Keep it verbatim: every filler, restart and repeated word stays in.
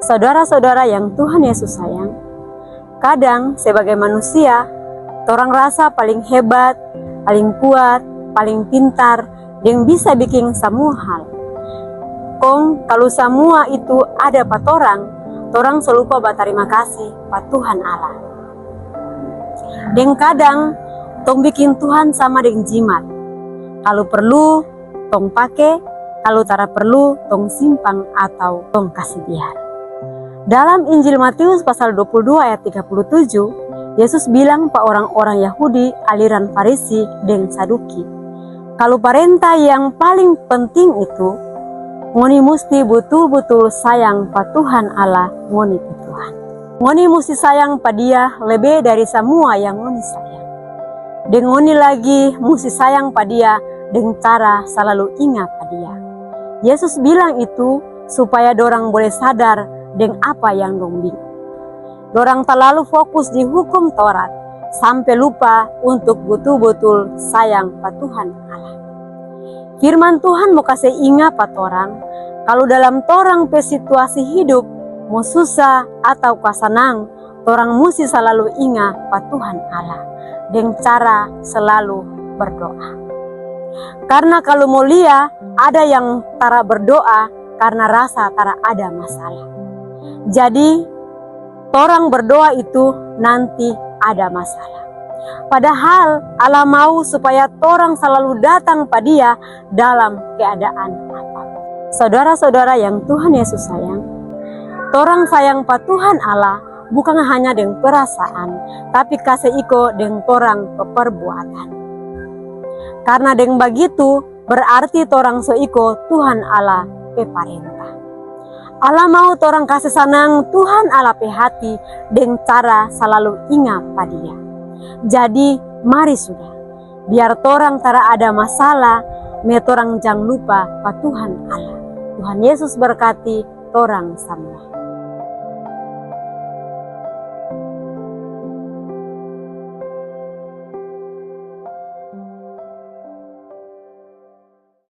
Saudara-saudara yang Tuhan Yesus sayang, kadang sebagai manusia, torang rasa paling hebat, paling kuat, paling pintar, deng bisa biking samua hal. Kong kalu samua itu ada pa torang, torang so lupa batarima kasi pa Tuhan Allah. Deng kadang, tong biking Tuhan sama deng jimat. Kalu perlu, tong pake, kalu tara perlu, tong simpang atau tong kasi biar. Dalam Injil Matius pasal dua puluh dua ayat tiga puluh tujuh, Yesus bilang pa orang-orang Yahudi aliran Farisi deng Saduki, "Kalu parenta yang paling penting itu, ngoni musti butul-butul sayang pa Tuhan Allah ngoni pe Tuhan. Ngoni musti sayang pa Dia lebe dari samua yang ngoni sayang. Deng ngoni lagi musti sayang pa Dia deng cara salalu inga pa Dia." Yesus bilang itu supaya dorang bole sadar deng apa yang dong beking. Dorang talalu fokus di hukum Taurat sampe lupa untuk butul-butul sayang pa Tuhan Allah. Firman Tuhan mo kase inga pa torang, kalu dalam torang pe situasi hidup mo susa atau ka sanang, torang musti salalu inga pa Tuhan Allah deng cara selalu berdoa. Karna kalu mo lia, ada yang tara berdoa karna rasa tara ada masalah. Jadi, torang berdoa itu nanti ada masalah. Padahal Allah mau supaya torang salalu datang pa Dia dalam keadaan apa. Saudara-saudara yang Tuhan Yesus sayang, torang sayang pa Tuhan Allah bukang hanya deng perasaan, tapi kase iko deng torang pe perbuatan. Karna deng bagitu, berarti torang so iko Tuhan Allah pe parenta. Allah mau torang kase sanang Tuhan Allah pe hati deng cara salalu inga pa Dia. Jadi, mari suda, biar torang tara ada masalah, me torang jang lupa pa Tuhan Allah. Tuhan Yesus berkati torang samua.